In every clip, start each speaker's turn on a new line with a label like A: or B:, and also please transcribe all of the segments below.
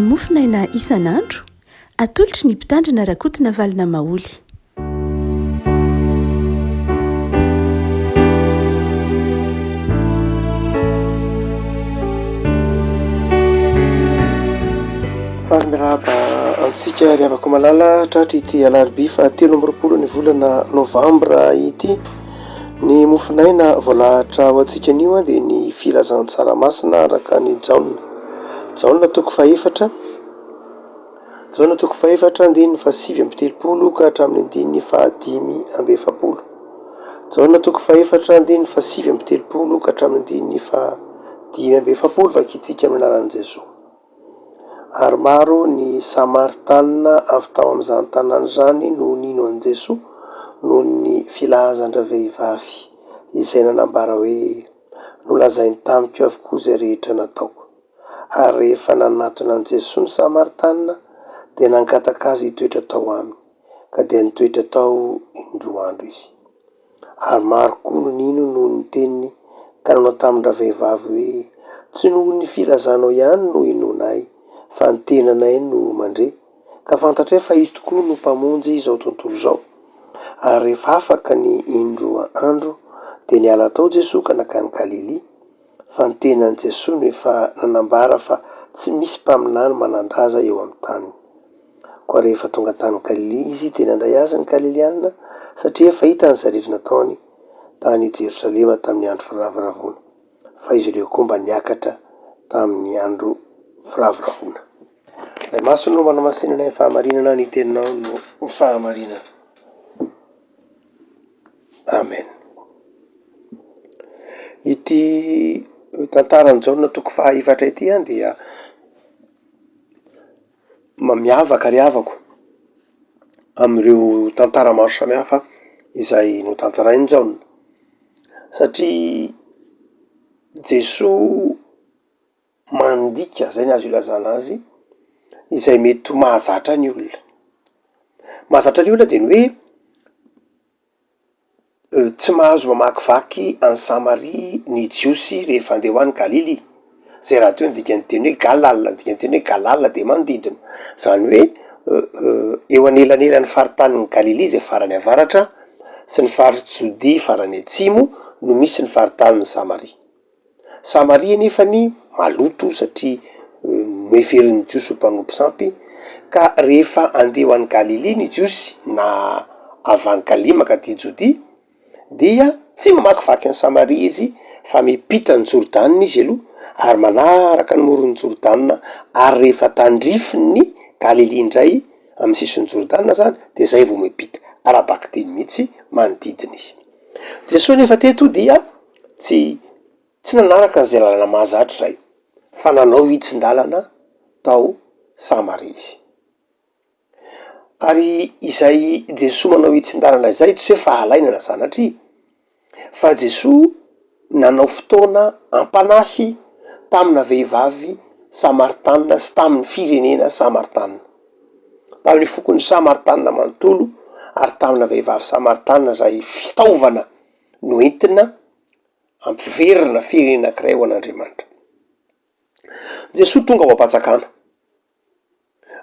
A: Mofon'aina isan'andro, atolotry ny Mpitandrina Rakotonavalona Maholy.
B: Faly miarahaba antsika ry havako malala tratry ity alarobia faha 23 ny volana novambra ity. Ny mofon'aina voalahatra ho antsika anio dia ny filazantsara masina araka an'i Jaona. Jaona toko fahefatra, Jaona toko fahefatra andininy fahasivy amby telopolo ka hatramin'ny andininy fahadimy amby efapolo. Jaona toko fahefatra andininy fahasivy amby telopolo ka hatramin'ny andininy fahadimy amby efapolo vakintsika amin'ny anaran'i Jesoa. Ary maro ny Samaritanina avy tao amin'izany tanàna izany no nino an'i Jesoa noho ny filazan-dravehivavy izay nanambara hoe, Nolazainy tamiko avokoa izay rehetra nataoko. Ary rehefa nanatona an'i Jesoa ny Samaritanina, dia nangataka azy hitoetra tao aminy, ka dia nitoetra tao indroa andro izy. Ary maro koa no nino noho ny teniny, ka nanao tamin-dravehivavy hoe, Tsy noho ny filazanao ihany no inoanay, fa ny tenanay no mandre, ka fantatray fa Izy tokoa no Mpamonjy izao tontolo izao. Ary rehefa afaka ny indroa andro, dia niala tao Jesoa ka nankany Galilia, fa ny tenan'i Jesoa no efa nanambara fa tsy misy mpaminany manan-daza eo amin'ny taniny. Koa rehefa tonga tany Galilia izy, dia nandray azy ny Galilianina, satria efa hitany izay rehetra nataony tany Jerosalema tamin'ny andro firavoravoana, fa izy ireo koa mba niakatra tamin'ny andro firavoravoana. Ray Masina no manamasinana ny fahamarinana, ny teninao no fahamarinana. Amen. Ity tantaran'i Jaona toko fahaefatra ity dia Miavaka ry havako amin'ireo tantara maro samihafa izay notantarain'i Jaona satria Jesoa mandika, zay ny azo ilazana azy, izay mety ho mahazatra ny olona. Mahazatra ny olona de ny hoe Tsy mahazo mamakivaky an'i Samaria ny Jiosy rehefa handeha ho any Galilia. Izay rahateo ny dikan'ny teny hoe Galal. Ny dikan'ny teny hoe Galal dia manodidina. Izany hoe eo anelanelan'ny faritanin'i Galilia izay farany avaratra sy ny faritr'i Jodia farany atsimo no misy ny faritanin'i Samaria. Samaria anefa ny maloto satria noheverin'ny Jiosy ho mpanompo sampy, ka rehefa handeha ho any Galilia ny Jiosy na avy any Galilia mankaty Jodia dia tsy mamakivaky an'i Samaria izy fa miampita an'i Jordana izy aloha ary manaraka ny moron'i Jordana ary rehefa tandrifin'ny Galilia indray amin'ny sisin'i Jordana zany de zay vao miampita, ara-bakiteny mihitsy manodidina izy. Jesoa anefa teto dia Tsy tsy nanaraka an'izay lalana mahazatra izay, fa nanao hitsin-dalana tao Samaria izy. Ary izay Jesoa manao hitsin-dalana izay tsy hoe fahalainana sanatria, fa Jesoa nanao fotoana am-panahy tamina vehivavy samaritanina sy tamin'ny firenena samaritanina, tamin'ny fokon'ny samaritanina manontolo ary tamina vehivavy samaritanina izay fitaovana no entina hampiverina firenena anankiray ho an'Andriamanitra. Jesoa tonga ao am-panjakana,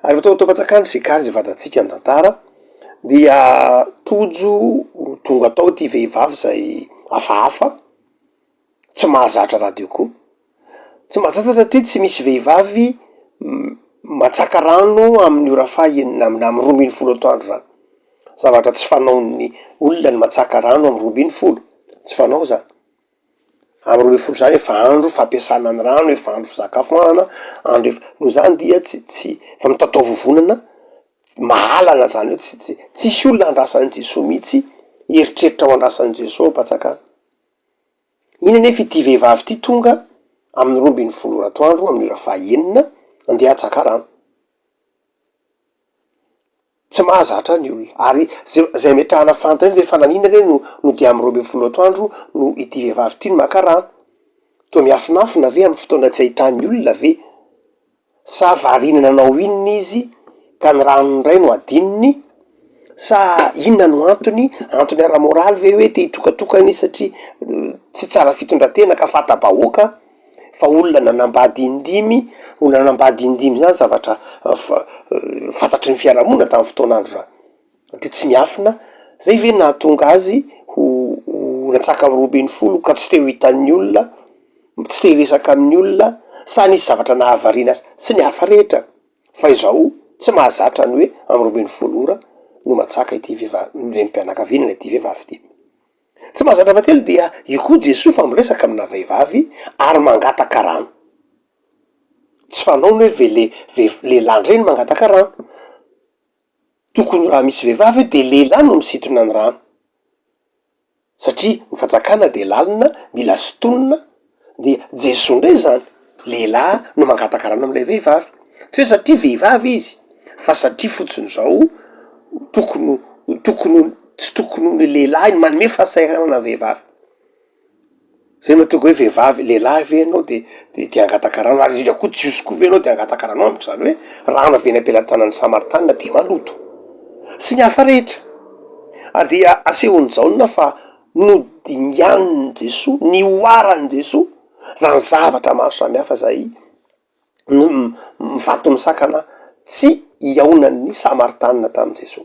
B: ary rehefa tonga tao am-panjakana isika ary izay fantatsika ny tantara dia tojo tonga tao ity vehivavy izay hafahafa, tsy mahazatra radio koa, tsy mahazatra satria tsy misy vehivavy matsaka rano amin'ny ora faha enina na amin'ny 12 atoandro zany, zavatra tsy fanaon'ny olona ny matsaka rano amin'ny 12, tsy fanao zany, amin'ny 12 zany efa andro fampiasana ny rano, efa andro fisakafoanana, andro efa, noho izany dia tsy tsy efa mitatao vovonana mahalana zany hoe tsy tsy tsisy olona andrasan'i Jesoa mihitsy hieritreritra ho andrasan'i Jesoa ao am-patsakana. Iny anefa ity vehivavy ity tonga amin'ny 12 ora atoandro, amin'ny ora faha-enina, andeha hatsaka rano. Tsy mahazatra ny olona. Ary zay zay ametrahana fanontaniana hoe fa naninona re no no dia amin'ny 12 atoandro no ity vehivavy ity no maka rano? Toa miafinafina ve amin'ny fotoana tsy ahitan'ny olona ve? Sa variana nanao inona izy ka ny rano indray no adinony? Sa inona no antony? Antony ara-moraly ve hoe te hitokatokana izy satria tsy tsara fitondran-tena ka fanta-bahoaka? Fa olona nanambady indimy, olona nanambady indimy zany zavatra fantatry ny fiarahamonina tamin'ny fotoan'andro zany. Satria tsy miafina, zay ve nahatonga azy ho ho latsaka 12 ka tsy te ho hitan'ny olona, tsy te hiresaka amin'ny olona, sa nisy zavatra nahavariana azy? Sy ny hafa rehetra. Fa izao tsy mahazatra ny hoe amin'ny 12 ora no matsaka ity vehivavy, renim-pianakaviana ity vehivavy ity. Tsy mahazatra fahatelo dia io koa Jesoa fa miresaka amina vehivavy ary mangataka rano. Tsy fanao ny hoe vele- veh- lehilahy indray no mangataka rano. Tokony raha misy vehivavy eo dia lehilahy no misintona ny rano. Satria ny fanjakana dia lalina, mila sintonina, dia Jesoa indray izany lehilahy no mangataka rano amin'ilay vehivavy. Tsy hoe satria vehivavy izy fa satria fotsiny izao tokony ho tokony ho tsy tokony ho ny lehilahy no manome fahasahiranana ny vehivavy. Zay mahatonga hoe vehivavy, lehilahy ve ianao de de te hangataka rano ary indrindra koa jiosy koa ve ianao de hangataka rano amiko, zany hoe rano avy eny am-pelatanan'ny samaritanina de maloto sy ny hafa rehetra. Ary dia asehon'i Jaona fa nodinganin'i Jesoa, nihoaran'i Jesoa zany zavatra maro samihafa zay no vato misakana tsy hihaonan'ny Samaritanina tamin'i Jesoa.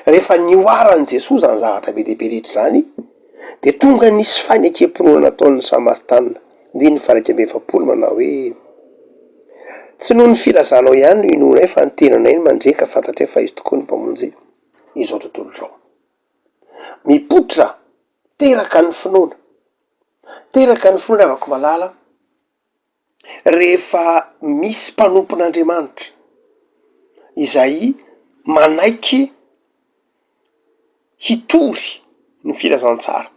B: Rehefa nihoaran'i Jesoa izany zavatra be dia be rehetra izany, dia tonga nisy fanekem-pinoana nataon'ny Samaritanina. Andininy faha 41 manao hoe, Tsy noho ny filazanao ihany no inoanay fa ny tenanay no mandre ka fantatray fa Izy tokoa no Mpamonjy izao tontolo izao. Mipoitra, teraka ny finoana. Teraka ny finoana havako malala. Rehefa misy mpanompon'Andriamanitra izay manaiky hitory ny filazantsara,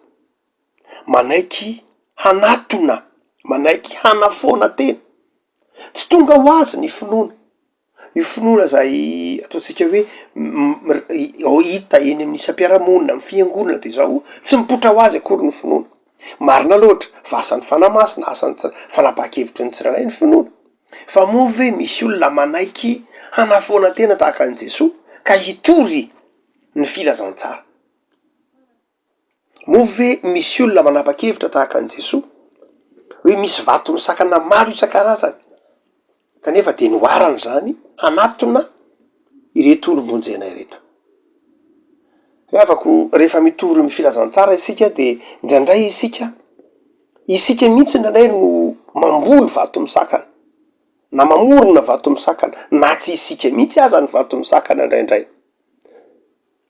B: manaiky hanatona, manaiky hanafoana tena, tsy tonga ho azy ny finoana. Io finoana izay ataontsika hoe ao hita eny amin'ny isam-piarahamonina, amin'ny fiangonana de zao, tsy mipoitra ho azy akory ny finoana. Marina loatra fa asan'ny Fanahy Masina, asan'ny ts- fanapahan-kevitry ny tsirairay ny finoana. Fa moa ve misy olona manaiky hanafoana tena tahaka an'i Jesoa ka hitory ny filazantsara? Moa ve misy olona manapa-kevitra tahaka an'i Jesoa hoe misy vato misakana maro isan-karazany kanefa dia noharana izany hanatona ireto olom-bonjena ireto? Ry havako, rehefa mitory ny filazantsara isika dia indraindray isika, isika mihitsy indraindray no mamboly vato misakana na mamorona vato misakana na tsy isika mihitsy aza ny vato misakana indraindray.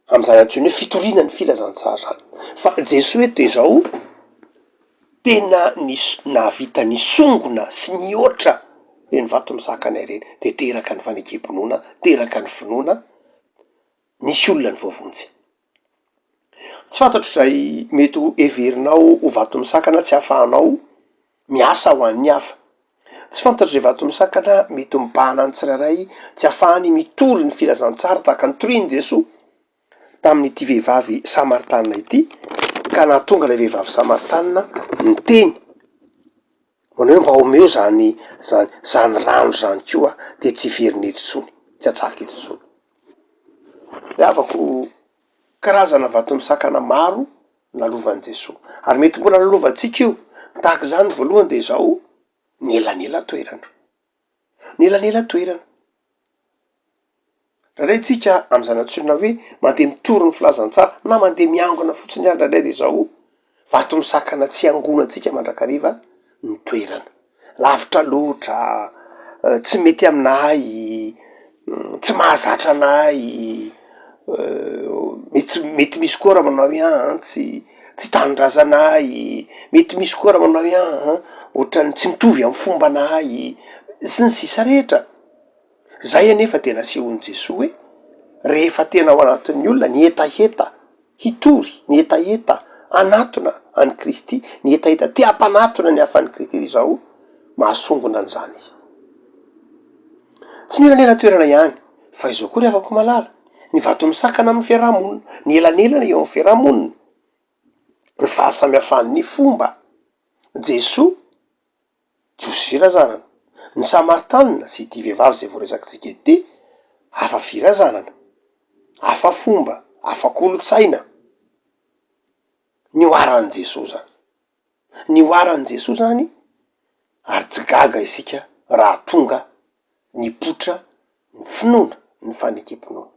B: Amin'izany antsoina hoe fitoriana ny filazantsara izany. Fa Jesoa eto dia izao, tena nis- nahavita nisongona sy nihoatra ireny vato misakana ireny, de teraka ny fanekem-pinoana, teraka ny finoana, nisy olona ny voavonjy. Tsy fantatro izay mety ho heverinao ho vato misakana tsy ahafahanao miasa ho an'ny hafa. Tsy fantatro izay vato misakana mety mibahana ny tsirairay tsy ahafahany mitory ny filazantsara tahaka ny torian'i Jesoa tamin'ity vehivavy samaritanina ity ka nahatonga ilay vehivavy samaritanina niteny manao hoe mba omeo zany zany zany rano zany koa aho de tsy hiverina eto intsony, tsy hatsaka eto intsony. Ry havako, karazana vato misakana maro lalovan'i Jesoa. Ary mety mbola lalovantsika io. Tahaka izany voalohany dia izao, ny elanelan-toerana. Ny elanelan-toerana. Indraindray tsika amin'izany antsoina hoe mandeha mitory ny filazantsara na mandeha miangona fotsiny ihany indraindray dia izao, vato misakana tsy hiangonantsika mandrakariva ny toerana. Lavitra loatra, tsy mety aminay, tsy mahazatra anay, mety mety misy koa raha manao hoe aa tsy tsy tanindrazanay, mety misy koa raha manao hoe aa ohatran'ny tsy mitovy amin'ny fombanay, sy ny sisa rehetra. Zay anefa de nasehon'i Jesoa hoe rehefa tena ao anatin'ny olona ny hetaheta hitory, ny hetaheta hanatona an'i Kristy, ny hetaheta te hampanatona ny hafa an'i Kristy dia izao mahasongona an'izany izy. Tsy ny elanelan-toerana ihany fa izao koa ry havako malala, ny vato misakana amin'ny fiarahamonina, ny elanelana eo amin'ny fiarahamonina, ny fahasamihafan'ny fomba. Jesoa Jiosy firazanana. Ny Samaritanina sy ity vehivavy izay voaresakitsika ity, hafa firazanana, hafa fomba, hafa kolontsaina. Nihoaran'i Jesoa zany. Nihoaran'i Jesoa zany. Ary tsy gaga isika raha tonga nipoitra ny finoana, ny fanekem-pinoana.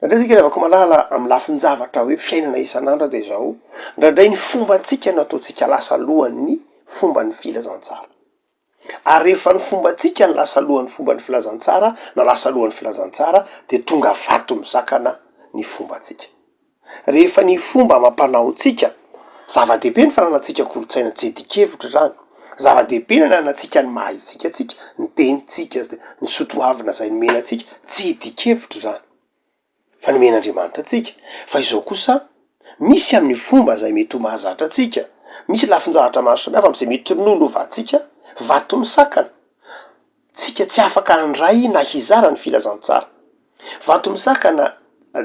B: Indraindray isika ry havako malala amin'ny lafin-javatra hoe fiainana isan'andro dia izao, indraindray ny fombantsika no ataontsika lasa alohan'ny fomban'ny filazantsara. Ary rehefa ny fombantsika no lasa alohan'ny fomban'ny filazantsara na lasa alohan'ny filazantsara dia tonga vato misakana ny fombantsika. Rehefa ny fomba amam-panaontsika, zava-dehibe ny fananantsika kolontsaina tsy adin-kevitra izany, zava-dehibe ny ananantsika ny maha isika antsika, ny tenintsika, ny soatoavina izay nomena antsika, tsy adin-kevitra izany. Fa nomen'Andriamanitra antsika. Fa izao kosa, misy amin'ny fomba izay mety ho mahazatra antsika, misy lafin-javatra maro samihafa amin'izay mety nolovantsika, vato misakana, tsika tsy afaka handray na hizara ny filazantsara. Vato misakana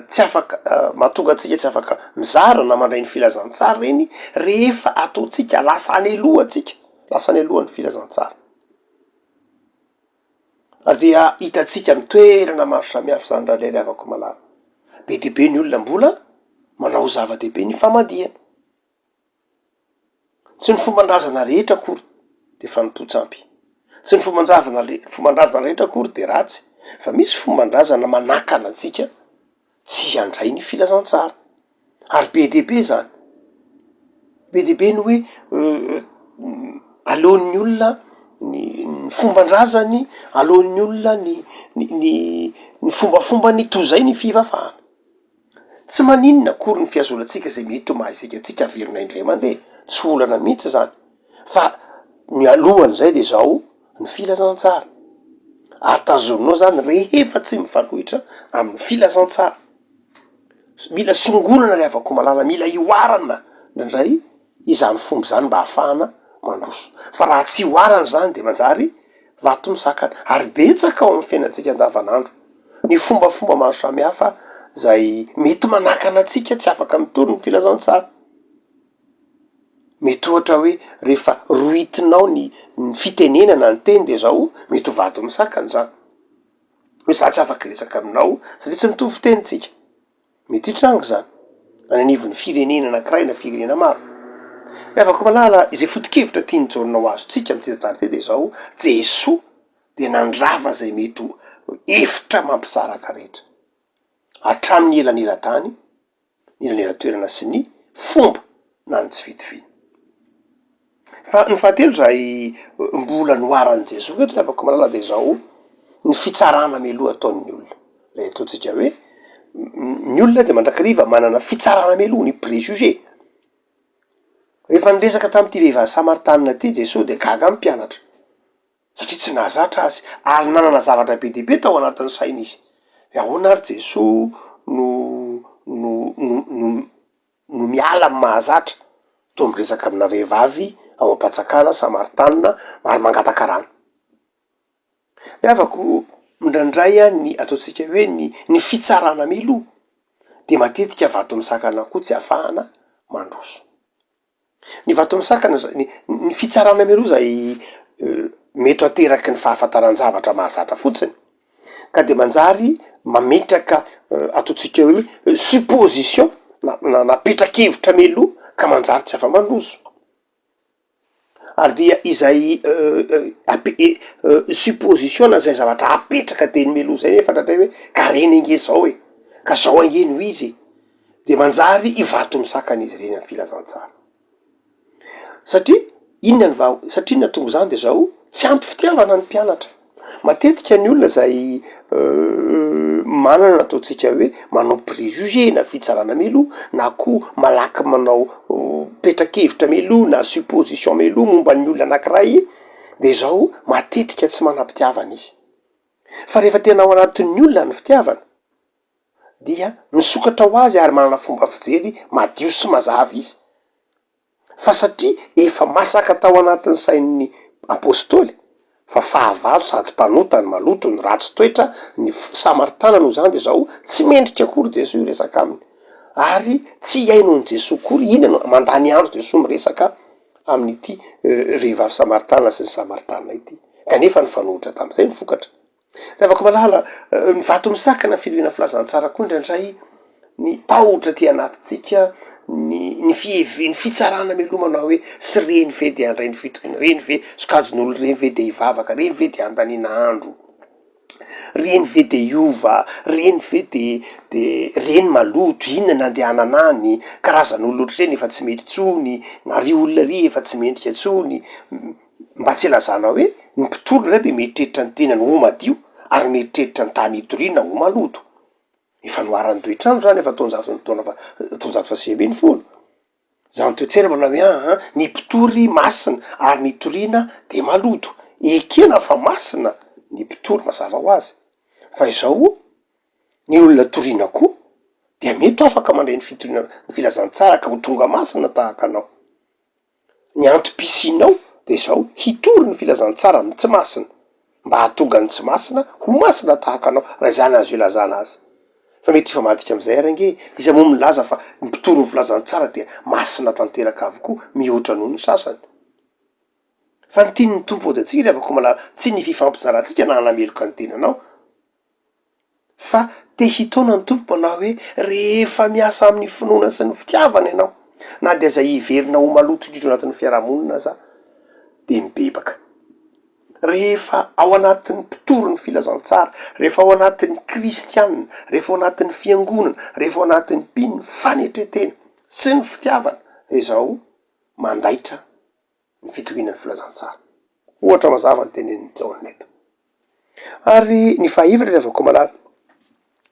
B: tsy afaka, mahatonga antsika tsy afaka mizara na mandray ny filazantsara ireny rehefa ataontsika lasa any aloha antsika, lasa any aloha ny filazantsara. Ary dia hitantsika amin'ny toerana maro samihafa izany raha ilay havako malala. Be dia be ny olona mbola manao ho zava-dehibe ny famadihana. Tsy ny fomban-drazana rehetra akory dia fanompoan-tsampy. Tsy ny fomban-javana re- fomban-drazana rehetra akory dia ratsy, fa misy fomban-drazana manakana antsika tsy handray ny filazantsara. Ary be dia be izany. Be dia be ny hoe aleon'ny olona ny ny fomban-drazany, aleon'ny olona ny ny ny fombafombany toy izay ny fivavahana. Tsy maninona akory ny fihazonantsika izay mety ho maha isika antsika averina indray mandeha, tsy olana mihitsy izany, fa ny alohan'izay de izao ny filazantsara, ary tazoninao zany rehefa tsy mifanohitra amin'ny filazantsara. Mila songonana ry havako malala, mila ihoarana indraindray izany fomba izany mba hahafahana mandroso, fa raha tsy ihoarana izany de manjary vato misakana, ary betsaka ao amin'ny fiainantsika andavanandro ny fombafomba maro samihafa zay mety manakana antsika tsy afaka mitory ny filazantsara. Mety ohatra hoe rehefa rohitinao ny ny fitenenana ny teny de zao mety ho vato misakana zany, hoe za tsy afaka hiresaka aminao satria tsy mitovy fiteny tsika. Mety hitranga izany any anivon'ny firenena anankiray na firenena maro. Ry havako malala, izay foto-kevitra tian'i Jaona ho azontsika amin'ity tantara ity dia izao, Jesoa dia nandrava izay mety ho efitra mampisaraka rehetra, hatramin'ny elanelan-tany, ny elanelan-toerana sy ny fomba na ny tsy fitoviana. Fa ny fahatelo izay mbola noharan'i Jesoa eto ry havako malala dia izao, ny fitsarana mialoha ataon'ny olona, ilay ataontsika hoe ny olona dia mandrakariva manana fitsarana mialoha, ny préjugé. Rehefa niresaka tamin'ity vehivavy samaritanina ity Jesoa dia gaga ny mpianatra satria tsy nahazatra azy ary nanana zavatra be dia be tao anatin'ny sainy izy, hoe ahoana ary Jesoa no no no no no miala amin'ny mahazatra, toa miresaka amina vehivavy ao am-patsakana samaritanina ary mangataka rano. Ny havako indraindray an, ny ataontsika hoe ny ny fitsarana mialoha de matetika vato misakana koa tsy ahafahana mandroso. Ny vato misakana zay, ny ny fitsarana mialoha zay mety ho ateraky ny fahafantaran-javatra mahazatra fotsiny ka de manjary mametraka ataontsika hoe supposition na na na petra-kevitra mialoha ka manjary tsy afa-mandroso. Ary dia izay ape- supposition na zay zavatra apetraka teny mialoha zay nefa indraindray hoe ka reny ange zao e, ka zao ange no izy e, de manjary ivato misakana izy ireny amy filazantsara. Satria inona ny vaha- satria ny nahatonga izany de zao, tsy ampy fitiavana ny mpianatra. Matetika ny olona zay manana ny ataontsika hoe manao préjugé na fitsarana mialoha na koa malaky manao petra-kevitra mialoha na supposition mialoha momba ny olona anakiray de zao matetika tsy manam-pitiavana izy. Fa rehefa tena ao anatin'ny olona ny fitiavana dia misokatra ho azy ary manana fomba fijery madio sy mazava izy. Fa satria efa masaka tao anatin'ny sain'ny Apostoly fa fahavalo sady mpanota ny maloto ny ratsy toetra ny Samaritana noho izany dia izao tsy mendrika akory Jesoa hiresaka aminy ary tsy hihaino an'i Jesoa akory inona no mandany andro Jesoa miresaka amin'ity vehivavy Samaritana sy ny Samaritana ity kanefa nifanohitra tamin'izay ny vokatra. Ry havako malala, ny vato misakana ny fitoriana filazantsara koa indraindray ny tahotra aty anatintsika, ny ny fiheve- ny fitsarana mialoha manao hoe sy reny ve de handray ny fitokiana, reny ve sokajin'olo reny ve de hivavaka, reny ve de handaniana andro, reny ve de hiova, reny ve de de reny maloto, inona no andehanana any, karazan'olo ohatr'ireny efa tsy mety intsony, na ry olona ry efa tsy mendrika intsony, mba tsy ilazana hoe ny mpitory indray de mieritreritra ny tenany ho madio ary mieritreritra ny tany hitoriana ho maloto. Ny fanoharan'ny toetr'andro zany efa taonjato taona faha taonjato faha 19. Zany toe-tsaina manao hoe aa ny mpitory masina ary ny itoriana de maloto. Ekena fa masina ny mpitory mazava ho azy, fa izao ny olona toriana koa dia mety ho afaka mandray ny fitoriana ny filazantsara ka ho tonga masina tahaka anao. Ny antom-pisianao dia izao, hitory ny filazantsara amin'ny tsy masina, mba hahatonga ny tsy masina ho masina tahaka anao, raha izany azo ilazana azy. Fa mety hifamadika amin'izay ary ange, iza moa milaza fa ny mpitory ny filazantsara dia masina tanteraka avokoa, mihoatra noho ny sasany? Fa ny tian'ny Tompo hody antsika ry havako malala, tsy ny fifampitsarantsika na hanameloka ny tenanao, Fa te hitaona ny Tompo manao hoe, Rehefa miasa amin'ny finoana sy ny fitiavana ianao, na dia izay heverina ho maloto indrindra ao anatin'ny fiarahamonina aza, dia mibebaka. Rehefa ao anatin'ny mpitory ny filazantsara, rehefa ao anatin'ny kristiana, rehefa ao anatin'ny fiangonana, rehefa ao anatin'ny mpino ny fanetren-tena sy ny fitiavana, dia izao mandaitra ny fitoriana ny filazantsara. Ohatra mazava ny tenenin'i Jaona eto. Ary ny fahaefatra ry havako malala,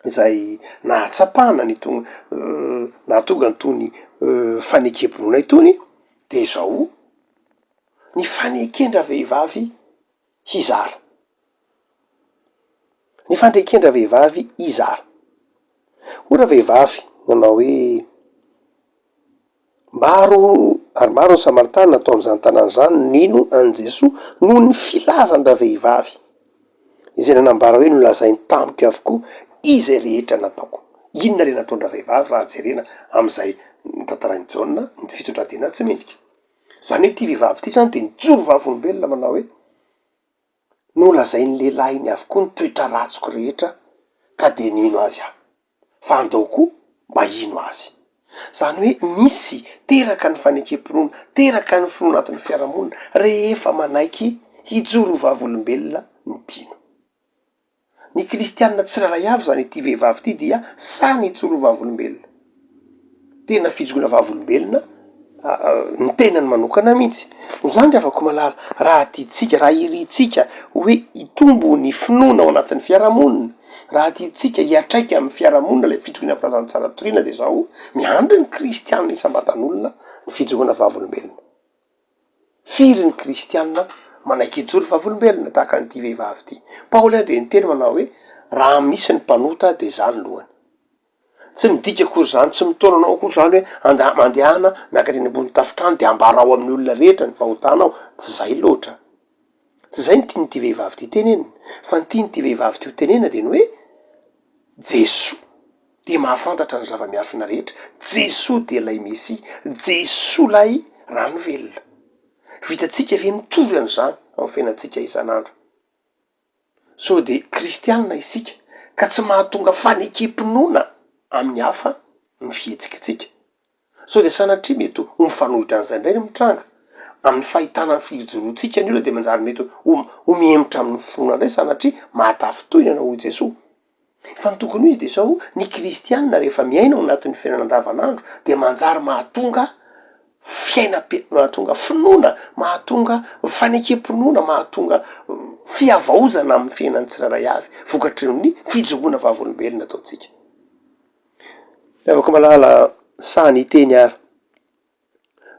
B: izay nahatsapana ny itony nahatonga an'itony fanekem-pinoana itony de izao, ny faneken-dravehivavy hizara. Ny faneken-dravehivavy hizara. Hoy ravehivavy nanao hoe. Maro ary maro ny Samaritana tao amin'izany tanàna izany no nino an'i Jesoa noho ny filazan-dravehivavy, izay nanambara hoe, Nolazainy tamiko avokoa izay rehetra nataoko. Inona ilay nataon-dravehivavy raha jerena amin'izay notantarain'i Jaona ny fitondran-tena tsy mendrika? Izany hoe ity vehivavy ity izany dia nijoro vavolombelona manao hoe, Nolazain'ny lehilahiny avokoa ny toetra ratsiko rehetra ka dia nino azy aho. fa andao koa mba hino azy. Izany hoe misy teraka ny fanekem-pinoana, teraka ny finoana anatin'ny fiarahamonina rehefa manaiky hijoro ho vavolombelona ny mpino. Ny kristianina tsirairay avy izany ity vehivavy ity dia sahy nijoro ho vavolombelona. Tena fijoroana vavolombelona ny tenany manokana mihitsy. Noho izany ry havako malala, raha tiantsika, raha irintsika hoe hitombo ny finoana ao anatin'ny fiarahamonina, raha tiantsika hiantraika amin'ny fiarahamonina ilay fitoriana filazantsara toriana dia izao, miandry ny kristiana isam-batan'olona ny fijoroana vavolombelona. Firy ny kristiana manaiky hijoro vavolombelona tahaka an'ity vehivavy ity? Paoly dia niteny manao hoe, raha misy ny mpanota dia izaho ny lohany. Tsy midika akory izany, tsy mitaona anao akory izany hoe anda- mandehana miakatra eny ambony tafontrano de ambarao amin'ny olona rehetra ny fahotanao, tsy zay loatra. Tsy zay no tian'ity vehivavy ity tenenina, fa ny tian'ity vehivavy ity ho tenenina de ny hoe Jesoa dia mahafantatra ny zava-miafina rehetra, Jesoa dia ilay Mesia, Jesoa ilay rano velona. Vitantsika ve mitory an'izany amin'ny fiainantsika isan'andro? Sao dia kristianina isika ka tsy mahatonga fanekem-pinoana amin'ny hafa ny fihetsikitsika? Sao dia sanatria mety ho mifanohitra an'izay indray no mitranga? Amin'ny fahitana ny fijoroantsika ny olona dia manjary mety ho ho mihemotra amin'ny finoana indray sanatria mahatafintohina hoy Jesoa. Fa ny tokony ho izy dia izao, ny kristianina rehefa miaina ao anatin'ny fiainana andavanandro dia manjary mahatonga fiainam-p- mahatonga finoana, mahatonga fanekem-pinoana, mahatonga fihavaozana amin'ny fiainan'ny tsirairay avy vokatry ny fijoroana vavolombelona ataontsika. Ry havako malala, sahy niteny ary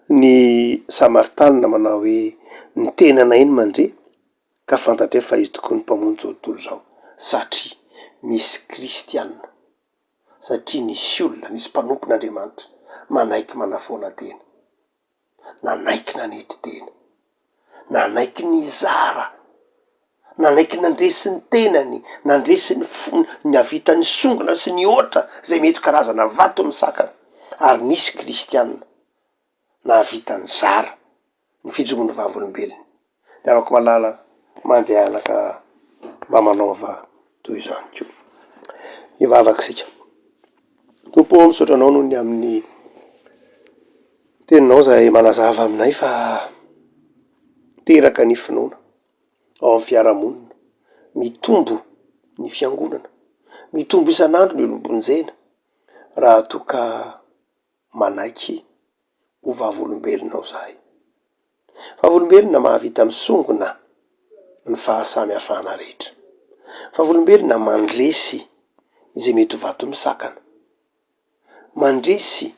B: ny Samaritanina manao hoe, ny tenanay no mandre ka fantatray fa izy tokoa no Mpamonjy izao tontolo izao, satria misy kristiana, satria nisy olona, nisy mpanompon'Andriamanitra manaiky manafoana tena, nanaiky nanetry tena, nanaiky nizara, nanaiky nandresy ny tenany, nandresy ny fony, nahavita nisongona sy nihoatra izay mety ho karazana vato misakana, ary nisy kristiana nahavita nizara ny fijoroan'ny vavolombelony. Ry havako malala, mandehana ka mba manaova toy izany koa. Hivavaka isika. Tompo ô, misaotra Anao noho ny amin'ny. Teninao izay manazava aminay fa teraka ny finoana ao amin'ny fiarahamonina, mitombo ny fiangonana, mitombo isan'andro ny olom-bonjena raha toa ka manaiky ho vavolombelonao izahay. Vavolombelona mahavita misongona ny fahasamihafana rehetra. Vavolombelona mandresy izay mety ho vato misakana. Mandresy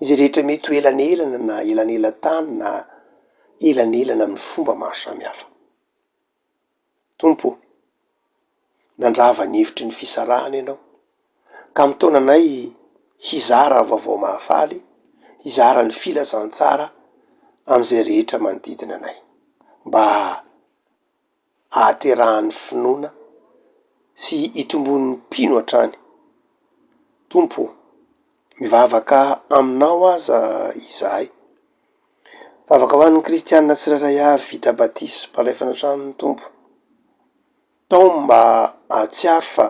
B: izay rehetra mety ho elanelana na elanelan-tany na elanelana amin'ny fomba maro samihafa. Tompo ô, nandrava ny hevitry ny fisarahana Ianao, ka mitaona anay hizara vaovao mahafaly, hizara ny filazantsara amin'izay rehetra manodidina anay, mba hahaterahan'ny finoana sy hitomboan'ny mpino hatrany. Tompo ô, mivavaka Aminao aza izahay. Vavaka ho an'ny kristiana tsirairay avy vita batisa, mpandray fanatran'ny Tompo. Taomy mba hahatsiaro fa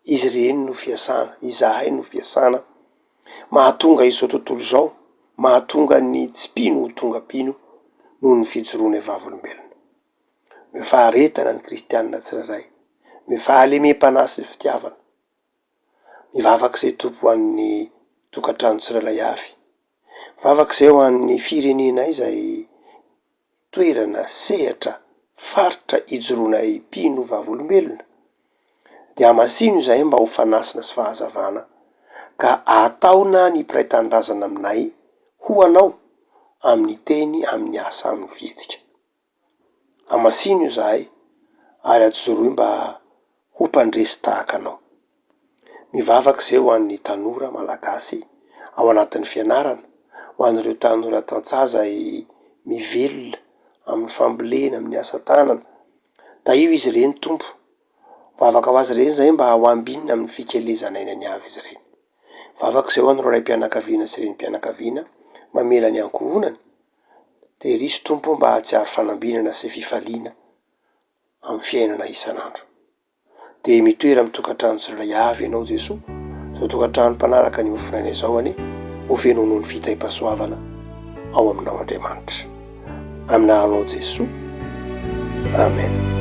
B: izy ireny no fiasana, izahay no fiasana mahatonga izao tontolo izao, mahatonga ny tsy mpino ho tonga mpino noho ny fijoroanay vavolombelona. Omeo faharetana ny kristiana tsirairay, omeo fahalemem-panahy sy fitiavana. Mivavaka izay Tompo ho an'ny tokantrano tsirairay avy. Mivavaka izay ho an'ny firenenay izay toerana, sehatra, faritra ijoroanay mpino vavolombelona. Dia hamasino izahay mba ho fanasina sy fahazavana ka ahataona ny mpiray tanindrazana aminay ho Anao amin'ny teny, amin'ny asa, amin'ny fihetsika. Hamasino izahay ary ajoroy mba ho mpandresy tahaka anao. Mivavaka izay ho an'ny tanora malagasy ao anatin'ny fianarana, ho an'ireo tanora tantsaha izay mivelona amin'ny fambolena, amin'ny asa tanana. Tahio izy ireny Tompo. Vavaka ho azy ireny izahay mba ho ambinina amin'ny fikelezan'aina ny avy izy ireny. Vavaka izay ho an'ireo raim-pianakaviana sy renim-pianakaviana mamela ny ankohonany. Tehirizo Tompo mba hahatsiaro fanambinana sy fifaliana amin'ny fiainana isan'andro. Dia mitoera amin'ny tokantrano tsirairay avy Ianao Jesoa, izao tokantrano mpanaraka ny mofonaina izao anie ho feno noho ny fitahiam-pahasoavana ao aminao Andriamanitra. Amin'ny anaranao Jesoa. Amen.